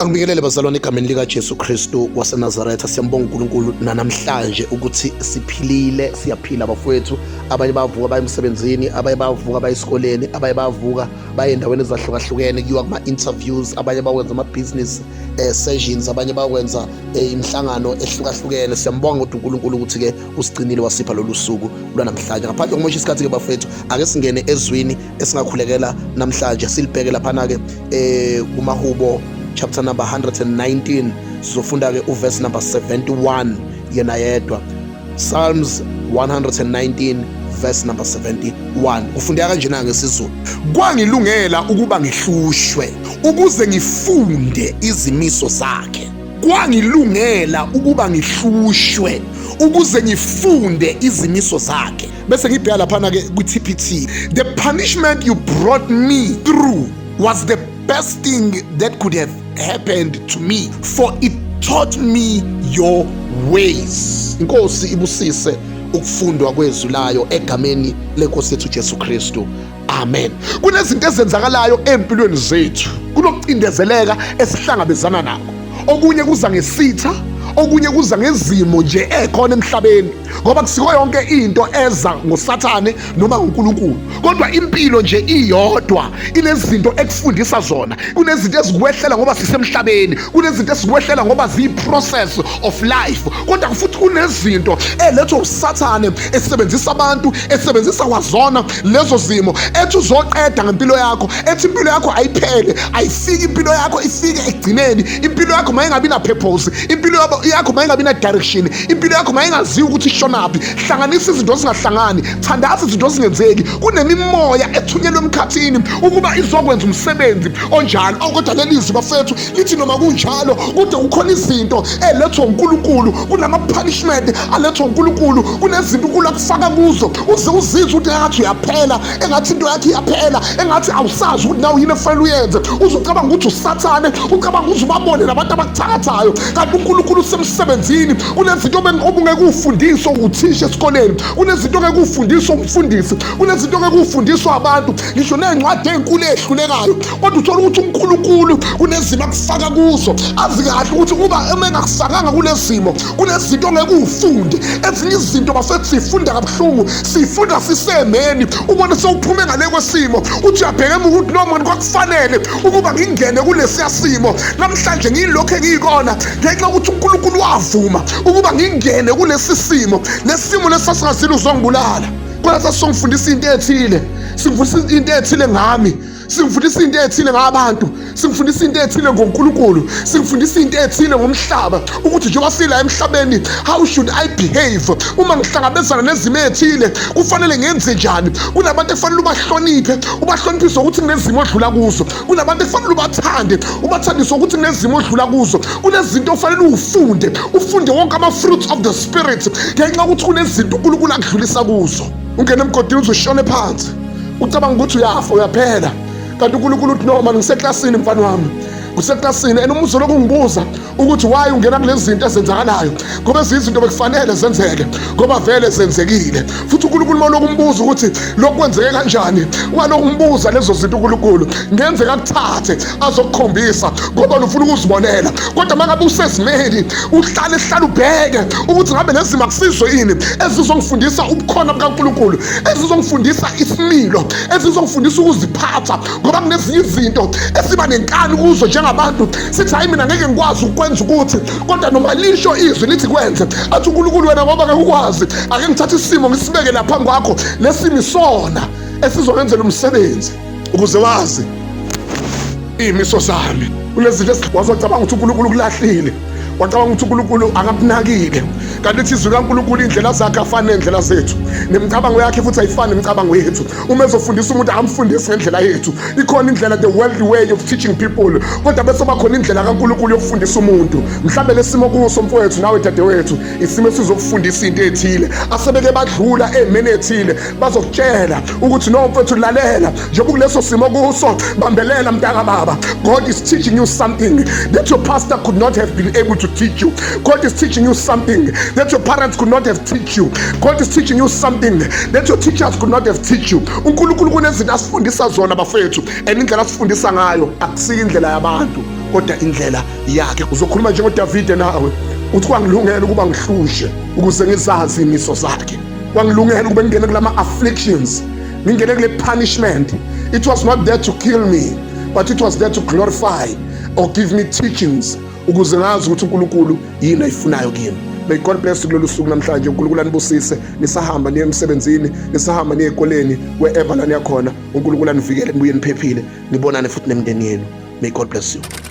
Angibingelele bazalwane egameni likaJesu Kristu waseNazaretha. Siyambonga uNkulunkulu nanamhlanje ukuthi siphilile, siyaphila bafowethu. Abanye bavuka baye emsebenzini, abanye bavuka baye esikoleni, abanye bavuka baye endaweni ezahlukahlukene, kuyiwa kuma-interviews, abanye bawenza ama-business sessions, abanye bakwenza imihlangano ehlukahlukene. Siyambonga ukuthi uNkulunkulu ukuthi-ke usigcinile wasipha lolu suku lwanamhlanje. Ngaphandle kokumosha isikhathi-ke bafowethu, ake singene ezwini esingakhulekela namhlanje, silibheke laphana-ke kumahubo chapter number 119. Sizofunda-ke uverse number 71 yena yedwa. Psalms 119 verse number 71 kufundeka kanjena ngesiZulu: kwangilungela ukuba ngihlushwe ukuze ngifunde izimiso zakhe. Kwangilungela ukuba ngihlushwe ukuze ngifunde izimiso zakhe. Bese ngibheka laphana ke kwi-TPT: the punishment you brought me through was the best thing that could have happened to me, for it taught me your ways. Inkosi ibusise ukufundwa kwezwi layo egameni lenkosi yethu Jesu Kristu, amen. Kunezinto ezenzakalayo empilweni zethu, kunokucindezeleka esihlangabezana nakho. Okunye kuza ngesitha, okunye kuza ngezimo nje ekhona emhlabeni, ngoba kusiko yonke into eza ngoSathane noma ngoNkulunkulu, kodwa impilo nje iyodwa inezinto ekufundisa zona. Kunezinto ezikwehlela ngoba sisemhlabeni, kunezinto ezikwehlela ngoba ziyi-process of life, kodwa futhi kunezinto elethwa uSathane esebenzisa abantu, esebenzisa kwazona lezo zimo, ethi uzoqeda ngempilo yakho, ethi impilo yakho ayiphele, ayifiki impilo yakho ifike ekugcineni. Impilo yakho mayingabi na-purpose, impilo yakho mayingabi na-direction, impilo yakho mayingaziwa ukuthi ishonaphi. Hlanganisa izinto ezingahlangani, thandaza izinto ezingenzeki. Kunemimoya ethunyelwe emkhathini ukuba izokwenza umsebenzi onjalo. Kodwa leli zwi bafethu lithi noma kunjalo, kodwa kukhona izinto elethwa uNkulunkulu, kunama-punishment alethwa uNkulunkulu, kunezinto uNkulunkulu akufaka kuzo uze uzizwe ukuthi engathi uyaphela, engathi into yakho iyaphela, engathi awusazi ukuthi nawe yini efanele uyenze. Uzocabanga ukuthi uSathane, ucabanga ukuthi ubabone nabantu abakuthakathayo, kanti uNkulunkulu usemsebenzini. Kunezinto obungeke ufundiswe uthisha esikoleni, kunezinto ongeke ufundiswe umfundisi, kunezinto ongeke ufundiswe abantu, ngisho ney'ncwadi ey'nkulu ey'hlulekayo, kodwa uthola ukuthi uNkulunkulu kunezimo akufaka kuzo, azi kahle ukuthi kuba uma engakufakanga kulezimo, kunezinto ongeke ufunde. Ezinye izinto bafethu siyifunda kabuhlungu, siyifunda sisemeni, ubone sewuphume ngale kwesimo, uthi uyabheka emuva ukuthi no mani, kwakufanele ukuba ngingene kulesiya simo. Namhlanje ngiyilokhu engiyikona ngenxa yokuthi uNkulunkulu wavuma ukuba ngingene kulesi simo. Lesimo lesasingazile uzongibulala, kodwa sasizongifundisa into ethile, singifundisa into ethile ngami, singifundisa into ethile ngabantu, singifundisa into ethile ngoNkulunkulu, singifundisa into ethile ngomhlaba, ukuthi njengoba sila emhlabeni, how should I behave uma ngihlangabezana nezimo ethile, kufanele ngenze njani. Kunabantu ekufanele ubahloniphe, ubahloniphise ukuthi kunezimo odlula kuzo. Kunabantu ekufanele ubathande, ubathandise ukuthi kunezimo odlula kuzo. Kunezinto ofanele ufunde, ufunde wonke ama-fruits of the spirit, ngenxa yokuthi kunezinto uNkulunkulu akudlulisa kuzo. Ungena emgodini uzoshone phansi, ucabanga ukuthi uyafa, uyaphela, kanti uNkulunkulu uthi no mani, ngiseklasini mfana wami, kuseklasini. And uma uzolokhu ungibuza ukuthi why ungena kulezi zinto ezenzakalayo, ngoba ezinye izinto bekufanele zenzeke ngoba vele zenzekile. Futhi uNkulunkulu uma ulokhu umbuza ukuthi lokhu kwenzeke kanjani, walokhu umbuza lezo zinto, uNkulunkulu ngenzeka akuthathe azokukhombisa ngoba ufuna ukuzibonela. Kodwa uma ngabe usezimeni, uhlale hlale ubheke ukuthi ngabe lezimo akusizo yini ezizongifundisa ubukhona bukaNkulunkulu, ezizongifundisa isimilo, ezizongifundisa ukuziphatha, ngoba kunezinye izinto esiba nenkani kuzo njengabantu, sithi hayi, mina ngeke ngikwazi ukwenza ukuthi, kodwa noma lisho izwi lithi kwenze, athi uNkulunkulu wena ngoba ngeke ukwazi, ake ngithathe isimo ngisibeke lapha phambi kwakho, lesimi sona esizongenzela umsebenzi ukuze wazi iy'miso zami. Kunezinto wazocabanga ukuthi uNkulunkulu ukulahlile, wacabanga ukuthi uNkulunkulu akakunakile, kanti ithi izwi kaNkulunkulu iy'ndlela zakhe afani ney'ndlela zethu, nemicabango yakhe futhi ayifani nemicabango yethu. Uma ezofundisa umuntu akamfundisi ngendlela yethu. Ikhona indlela, the worldly way of teaching people, kodwa bese bakhona indlela kaNkulunkulu yokufundisa umuntu. Mhlawumbe lesimo kuso mfowethu nawe dadewethu, isimo esizokufundisa into ethile. Asebeke badlula ey'meni ethile bazokutshela ukuthi no mfowethu, lalela, njengoba kuleso simo kuso, bambelela mntaka baba. God is teaching you something that your pastor could not have been able to teach you. God is teaching you something that your parents could not have teach you. God is teaching you something that your teachers could not have teach you. uNkulunkulu kunezinto asifundisa zona bafethu, and indlela asifundisa ngayo akusiyo indlela yabantu. kodwa indlela yakhe. Uzokhuluma njengoDavide nawe uthi kwangilungela ukuba ngihlushe ukuze ngizazi imiso zakhe. Kwangilungela ukuba ngingene kulama afflictions, ngingene kule punishment. It was not there to kill me, but it was there to glorify or give me teachings ukuze ngazi ukuthi uNkulunkulu yini ayifunayo kimi. May God bless you kulolu suku namhlanje. uNkulunkulu anibusise nisahamba niye emsebenzini, nisahamba niye ekoleni, wherever la niyakhona. uNkulunkulu anivikele, nibuye niphephile, nibonane futhi nemindeni yenu. May God bless you.